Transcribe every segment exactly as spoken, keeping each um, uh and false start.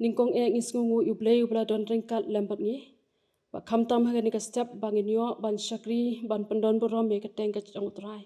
Nyngkong eh ngi sngewnguh ïa U Blei uba la don ryngkat lem bad ngi. Ba khamtam ha kane ka step ba ngin ïoh ban shakri, ban pyndon burom ïa ka kyrteng ka jong U Trai.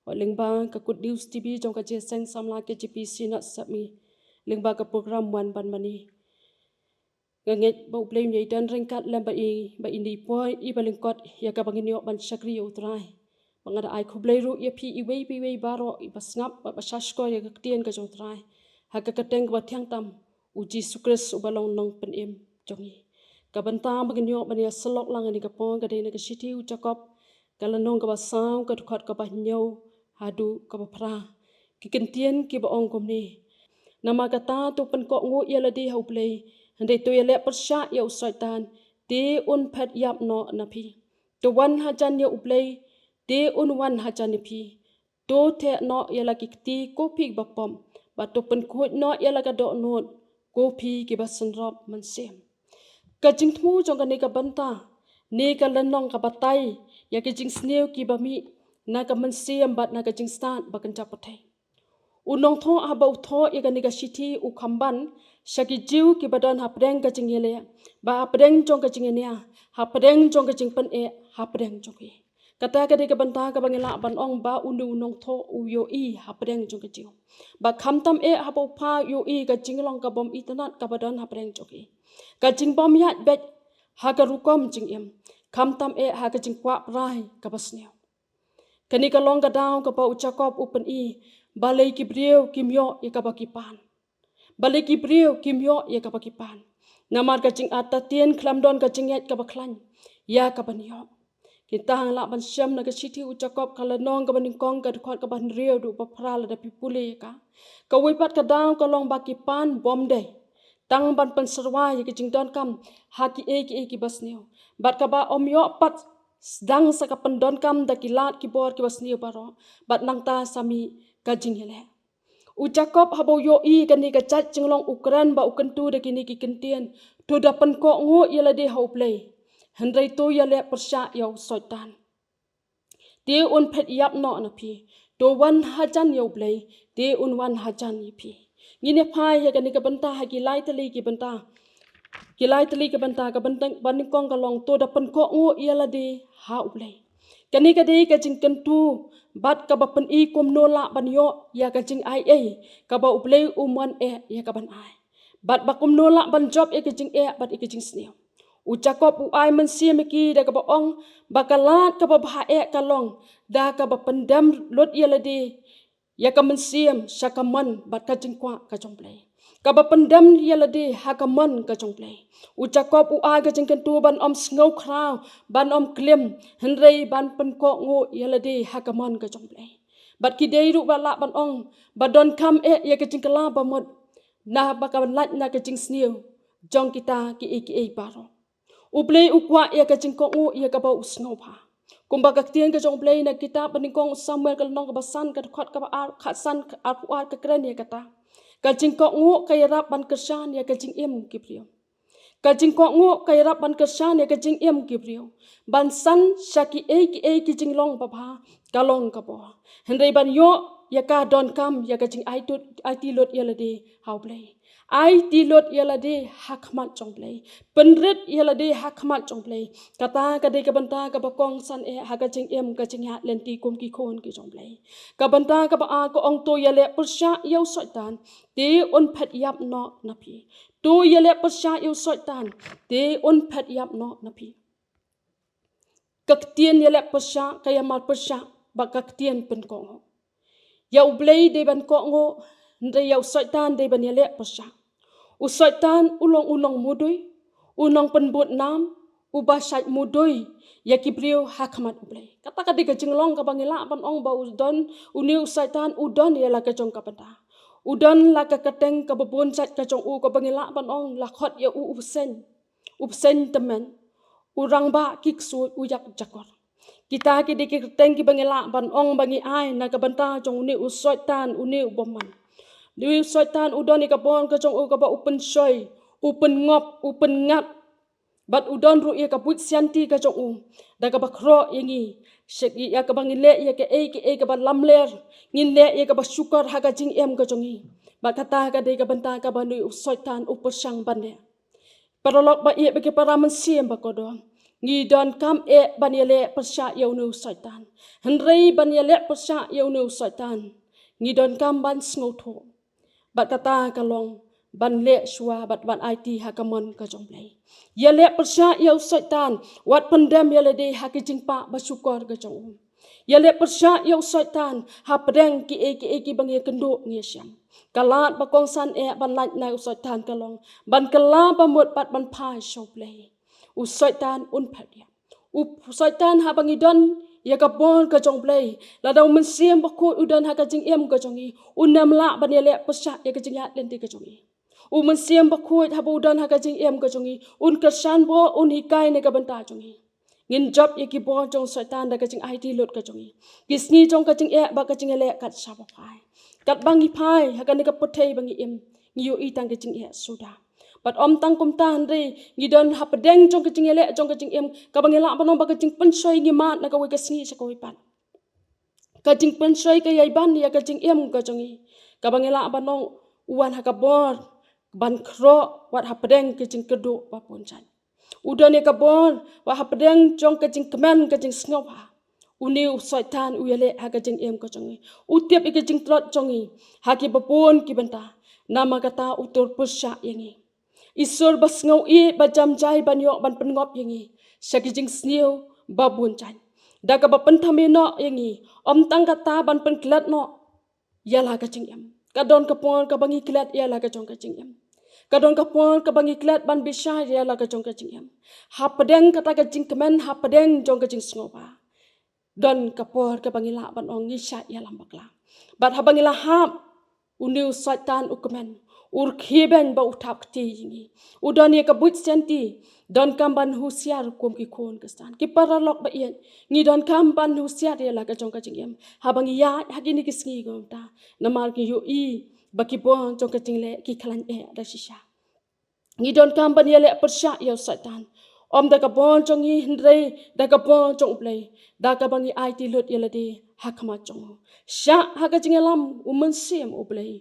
Wat lyngba ka Good News T V jong ka Jingïaseng Samla K J P Synod Sepngi, lyngba ka program Wan Ban Mane. Nga ngeit ba U Blei un ïai don ryngkat lem bad i, ba i dei i poi iba lyngkot ïa kaba ngin ïoh ban shakri ïa U Trai. Ba nga da ai khublei ruh ïa phi iwei pa iwei baroh iba sngap bad ba sngap shkor ïa ka ktien ka jong U Trai ha ka kyrteng kaba thiang tam, U Jisu Khrist uba long Nongpynim jong ngi. Ka bynta ba ngin ïoh ban ïasyllok lang ha kane ka por ka dei na ka shithi u Jakob, ka lynnong kaba saw, ka dkhot kaba hynñiew haduh kaba phra. Ki kyntien kiba ong kumne: Namar kata to pynkohnguh ïa lade ha U Blei, hynrei to ïaleh pyrshah ïa u Soitan, te un phet ïap noh na phi. To wan hajan ïa U Blei, te un wan hajan ïa phi. To theh noh ïa la ki kti, ko phi kiba pop, bad to pynkhuid noh ïa la ka dohnud, ko phi kiba synrop mynsiem. Ka jingthmu jong kane ka bynta ne ka lynnong ka batai ïa ka jingsniew kiba mih na ka mynsiem bad na ka jingstad ba kynja pyrthei. U nongthoh haba u thoh ïa kane ka shithi u khamban sha ki Jiw kiba don hapdeng ka jingïaleh, ba hapdeng jong ka jingïania, hapdeng jong ka jingpyneh, hapdeng jong ki. Kata ka dei ka bynta kaba ngi lah ban ong ba une u nongthoh u ïohi hapdeng jong ka Jiw. Ba khamtam eh haba u phah u ïohi ka jinglong ka bym itynnad kaba don hapdeng jong ki. Ka jingbym ïaid beit ha ka rukom jingim, khamtam eh ha ka jingkwah prai kaba sniew. Kane ka long ka daw kaba u Jakob u pyni balei ki briew kim ïoh ïa kaba ki pan. Balei ki briew kim ïoh ïa kaba ki pan. Namar ka jingartatien khlem don ka jingngeit kaba khlaiñ ïa kaban ïoh. Kita ngi lah ban shem na ka shithi u Jakob ka lynnong kaba nyngkong ka dkhot kaba hynriew haduh ba phra lada phi pule ïa ka. Kawei pat ka daw ka long ba ki pan bymdei tang ban pynsyrwa ïa ka jingdonkam ha kiei kiei kiba sniew. Bad kaba ym ïoh pat sdang sa ka pyndonkam da ki lad ki bor kiba sniew baroh. Bad nangta sa mih ka jingïaleh. U Jakob haba u ïohi kane ka jait jinglong u kren bad u kyntu da kine ki kyntien: To da pynkohnguh ïa lade ha U Blei, hynrei to ïaleh pyrshah ïa u Soitan, te un phet ïap noh na phi. To wan hajan ïa U Blei, te un wan hajan ïa phi. Ngin ïa phai ïa kane ka bynta ha ki lai tylli ki bynta. Ki lai tylli ki bynta, ka bynta ba nyngkong ka long: To da pynkohnguh ïa lade ha U Blei. Kane ka dei ka jingkyntu bad kaba pyni kumno lah ban ïoh ïa ka jingaiei kaba U Blei u mon eh ïa kaban ai, bad ba kumno lah ban jop ïa ka jingeh bad ïa ka jingsniew. U Jakob u ai mynsiem ïa ki da kaba ong ba ka lad kaba bha eh ka long da kaba pyndem lut ïa lade, ïa ka mynsiem sha ka mon bad ka jingkwah ka jong U Blei. Kaba pyndem ïa lade ha ka mon ka jong U Blei. U Jakob u ai ka jingkyntu ban ym sngew khraw, ban ym klim, hynrei ban pynkohnguh ïa lade ha ka mon ka jong U Blei. Bad ki dei ruh ba lah ban ong ba donkam eh ïa ka jingkylla bamut na ba ka ban lait na ka jingsniew jong kita kiei kiei baroh. U Blei u kwah ïa ka jingkohnguh ïa kaba u sngewbha. Kumba ka ktien ka jong U Blei na kitab ba nyngkong u Samuel ka lynnong kaba san ka dkhot kaba ar, khatsan, arphew ar ka kren ïa kata: Ka jingkohnguh ka ïarap ban kyrshan ïa ka jingim ki briew. Ka jingkohnguh ka ïarap ban kyrshan ïa ka jingim ki briew. Ban san sha kiei kiei ki jinglong babha ka long ka bor. Hynrei ban ïoh ïa ka donkam ïa ka jingaiti lut, aiti lut ïa lade ha U Blei. Aiti lut ïa lade ha khmat jong U Blei. Pynrit ïa lade ha khmat jong U Blei. Kata ka dei ka bynta kaba kongsan eh ha ka jingim ka jingïaid lynti kum ki khun ki jong U Blei. Ka bynta kaba ar ka ong: To ïaleh pyrshah ïa u Soitan, te un phet ïap noh na phi. To ïaleh pyrshah ïa u Soitan, te un phet ïap noh na phi. Ka ktien ïaleh pyrshah ka ïamar pyrshah bad ka ktien pynkohnguh. Ïa U Blei dei ban kohnguh, hynrei ïa u Soitan dei ban ïaleh pyrshah. U Soitan u long u nongmudui, u nongpynbud nam, uba shait mudui ïa ki briew ha khmat U Blei. Kata ka dei ka jinglong kaba ngi lah ban ong ba u don, une u Soitan u don ïa la ka jong ka bynta. U don la ka kyrteng kaba bun jait ka jong u kaba ngi lah ban ong la khot ïa u u bseiñ, u bseiñ tymmen, u rangbah ki ksuid, u ïakjakor. Kita ki dei ki kyrteng kiba ngi lah ban ong ba ngi ai na ka bynta jong une u Soitan, une u bymman. Une u Soitan u don ïa ka bor ka jong u kaba u pynshoi, u pynngop, u pynngat. Bad u don ruh ïa ka buit sianti ka jong u da kaba khroh ïa ngi. Sha ïa kaba ngin leh ïa kaei kaei kaba lamler, ngin leh ïa kaba shukor ha ka jingim ka jong ngi. Bad kata ka dei ka bynta kaba une u Soitan u pyrshang ban leh. Paralok ba ïeit bad ki para mynsiem ba kordor, ngi donkam eh ban ïaleh pyrshah ïa une u Soitan. Hynrei ban ïaleh pyrshah ïa une u Soitan, ngi donkam ban sngewthuh. Bad kata ka long ban leh shuwa bad ban aiti ha ka mon ka jong U Blei. Ïaleh pyrshah ïa u Soitan, wat pyndem ïa lade ha ki jingpah ba shukor ka jong u. Ïaleh pyrshah ïa u Soitan hapdeng kiei kiei kiba ngi ïakynduh ngi ïashem. Ka lad ba kongsan eh ban lait na u Soitan ka long ban kylla ba mut bad ban phai sha U Blei. U Soitan un phet ïap. U Soitan haba ngi don ïa ka bor ka jong U Blei, lada u Mynsiem Bakhuid u don ha ka jingim ka jong ngi, un ym lah ban ïaleh pyrshah ïa ka jingïaid lynti ka jong ngi. U Mynsiem Bakhuid haba u don ha ka jingim ka jong ngi, un kyrshan bor, un hikai na ka bynta jong ngi. Ngin jop ïa ki bor jong u Soitan da ka jingaiti lut ka jong ngi. Ki sngi jong ka jingeh bad ka jingïaleh kat shaba phai. Katba ngi phai ha kane ka pyrthei ba ngi im, ngi ïohi tang ka jingeh suda. Bad ym tang kumta hynrei, ngi don hapdeng jong ka jingïaleh jong ka jingim, kaba ngi lah ban ong ba ka jingpynshoi ngi mad na kawei ka sngi sha kawei pat. Ka jingpynshoi ka ïai ban ïa ka jingim ka jong ngi, kaba ngi lah ban ong u wan ha ka bor ban khroh wat hapdeng ka jingkyrduh ba bun jait. U don ïa ka bor wat hapdeng jong ka jingkmen ka jingsngewbha. Une u Soitan u ïaleh ha ka jingim ka jong ngi. U tip ïa ka jingtlot jong ngi ha kiba bun ki bynta. Namar kata u tur pyrshah ïa ngi. I sur ba sngew ïeit ba jam jai ban ïoh ban pynngop ïa ngi sha ki jingsniew ba bun jait. Da kaba pynthame noh ïa ngi, ym tang kata ban pynklet noh ïa la ka jingim. Ka don ka por kaba ngi klet ïa la ka jong ka jingim. Ka don ka por kaba ngi klet ban bishar ïa la ka jong ka jingim. Hapdeng kata ka jingkmen, hapdeng jong ka jingsngewbha, don ka por kaba ngi lah ban ong ngi shah ïalam bakla. Bad haba ngi la hap, une u Soitan u kmen, u rkhie beiñ ba u thap kti ïa ngi. U don ïa ka buit sianti, donkam ban husiar kum ki khun Khristan. Ki paralok ba ïeit, ngi donkam ban husiar ïa la ka jong ka jingim haba ngi ïaid ha kine ki sngi kumta. Namar ngi ïohi ba ki bor jong ka jingleh ki khlaiñ eh da shisha. Ngi donkam ban ïaleh pyrshah ïa u Soitan. Ym da ka bor jong ngi hynrei da ka bor jong U Blei, da kaba ngi aiti lut ïa lade ha khmat jong u. Shah ha ka jingïalam u Mynsiem U Blei,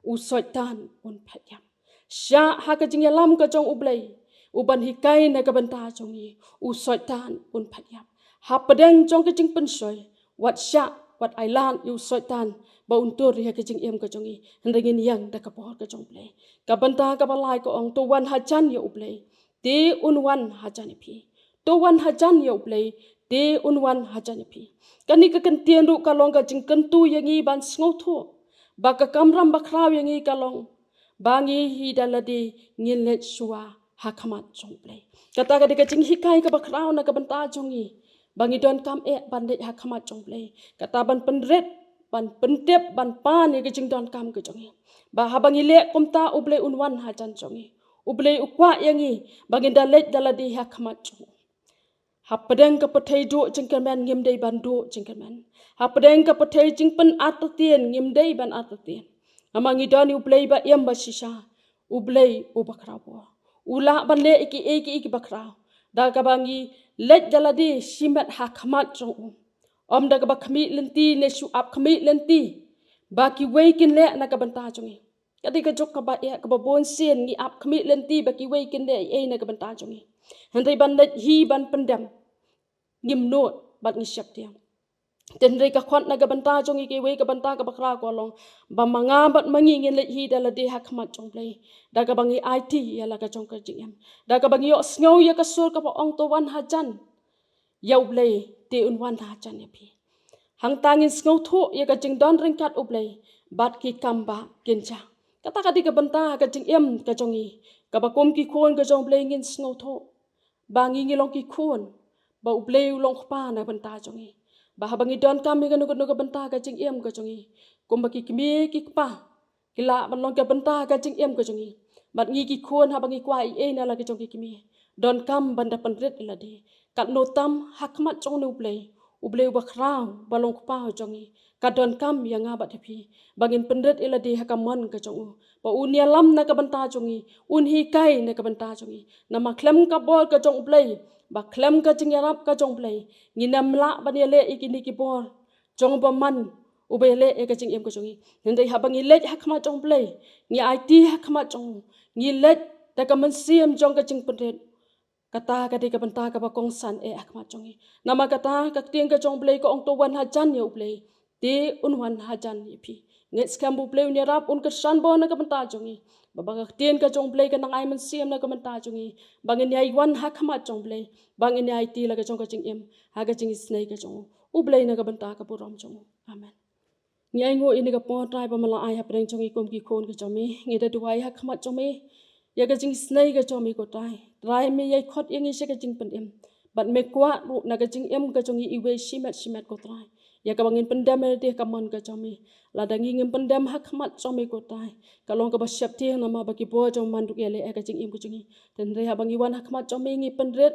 u Soitan un phet ïap. Shah ha ka jingïalam ka jong U Blei, u ban hikai na ka bynta jong ngi, u Soitan un phet ïap. Hapdeng jong ka jingpynshoi, wat shah, wat ailad ïa u Soitan ba un tur ïa ka jingim ka jong ngi, hynrei ngin ïeng da ka bor ka jong U Blei. Ka bynta kaba lai ka ong, to wan hajan ïa U Blei, te un wan hajan ïa phi. To wan hajan ïa U Blei, te un wan hajan ïa phi. Kane ka kyntien ruh ka long ka jingkyntu ïa ngi ban sngewthuh ba ka kamram bakhraw ïa ngi ka long ba ngi hi da lade ngin leit shuwa ha khmat jong U Blei. Kata ka dei ka jinghikai kaba khraw na ka bynta jong ngi, ba ngi donkam eh ban leit ha khmat jong U Blei. Kata ban pynrit, ban pyntip, ban pan ïa ka jingdonkam ka jong ngi, ba haba ngi leh kumta U Blei un wan hajan jong ngi. U Blei u kwah ïa ngi ba ngin da leit da lade ha khmat jong u. Hapdeng ka pyrthei duh jingkyrmen, ngim dei ban duh jingkyrmen. Hapdeng ka pyrthei jingpynartatien, ngim dei ban artatien. Namar ngi don ïa U Blei ba im ba shisha, U Blei uba khraw bor. U lah ban leh ïa kiei kiei kiba khraw da kaba ngi leit da lade shimet ha khmat jong u. Ym da kaba khmih lynti ne shu ap khmih lynti ba kiwei kin leh na ka bynta jong ngi. Ka dei ka juk kaba eh, kaba bun sien ngi ap khmih lynti ba kiwei kin leh ei ei na ka bynta jong ngi. Hynrei ban leit hi ban pyndem, ngim nud bad ngi sheptieng. Te hynrei ka khot na ka bynta jong ngi, kawei ka bynta kaba khraw ka long ba ma nga bad ma ngi ngin leit hi da lade ha khmat jong U Blei, da kaba ngi aiti ïa la ka jong ka jingim, da kaba ngi ïohsngew ïa ka sur kaba ong, to wan hajan ïa U Blei, te un wan hajan ïa phi. Hangta ngin sngewthuh ïa ka jingdon ryngkat U Blei bad ki kam ba kin jia. Kata ka dei ka bynta ka jingim ka jong ngi, kaba kum ki khun ka jong U Blei ngin sngewthuh ba ngi ngi long ki khun, ba U Blei u long u kpa na bynta jong ngi. Ba haba ngi donkam ïa kano kano ka bynta ka jingim ka jong ngi, kumba ki kmie ki kpa ki lah ban long ka bynta ka jingim ka jong ngi, bad ngi ki khun haba ngi kwah ei ei na la ka jong ki kmie, donkam ban da pynrit ïa lade. Katno tam ha khmat jong une U Blei, U Blei uba khraw, ba long u kpa jong ngi, ka donkam ïa nga bad ïa phi ba ngin pynrit ïa lade ha ka mon ka jong u, ba un ïalam na ka bynta jong ngi, un hikai na ka bynta jong ngi. Namar khlem ka bor ka jong U Blei, ba khlem ka jingïarap ka jong U Blei, ngin ym lah ban ïaleh ïa kine ki bor jong u bymman, uba ïaleh ïa ka jingim ka jong ngi. Hynrei haba ngi leit ha khmat jong U Blei, ngi aiti ha khmat jong u, ngi leit da ka mynsiem jong ka jingpynrit, kata ka dei ka bynta kaba kongsan eh ha khmat jong ngi. Namar kata ka ktien ka jong U Blei ka ong, to wan hajan ïa U Blei, te un wan hajan ïa phi. Ngeit skhem ba U Blei un ïarap, un kyrshan bor na ka bynta jong ngi, ba, ba ka ktien ka jong U Blei kan nang ai mynsiem na ka bynta jong ngi, ba ngin ïai wan ha khmat jong U Blei, ba ngin ïai aiti la ka jong ka jingim ha ka jingisynei ka jong u. U Blei na ka bynta ka burom jong u. Amen. Ngi ainguh ïa kane ka por, Trai, ba me la ai hapdeng jong ngi kum ki khun ka jong me. Ngi da duwai ha khmat jong me ïa ka jingisynei ka jong me, ko Trai. Trai, me ïai khot ïa ngi sha ka jingpynim, bad me kwah ruh na ka jingim ka jong ngi iwei shimet shimet, ko Trai, ïa kaba ngin pyndem ïa lade ha ka mon ka jong me. Lada ngi ngim pyndem ha khmat jong me, ko Trai, ka long kaba sheptieng, namar ba ki bor jong u man ruh ki ïaleh ïa ka jingim ka jong ngi. Hynrei haba ngi wan ha khmat jong me, ngi pynrit,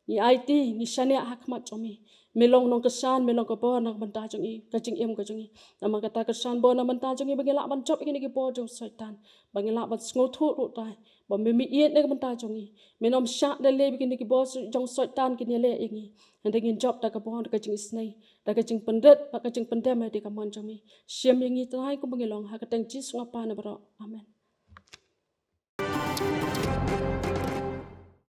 ngi aiti, ngi shaniah ha khmat jong me, me long nongkyrshan, me long ka bor na ka bynta jong ngi, ka jingim ka jong ngi. Namar kata kyrshan bor na ka bynta jong ngi ba ngi lah ban jop ïa kine ki bor jong u Soitan, ba ngi lah ban sngewthuh ruh, Trai, ba me, me ïeit na ka bynta jong ngi. Me nym shah lei lei ba kine ki bor jong u Soitan kin ïaleh ïa ngi. Hynrei ngin jop da ka bor, da ka jingisynei, da ka jingpynrit, da ka jingpyndem ïa lade ha ka mon jong me. Shim ïa ngi, Trai, kumba ngi long, ha ka kyrteng Jisu nga pan baroh. Amen.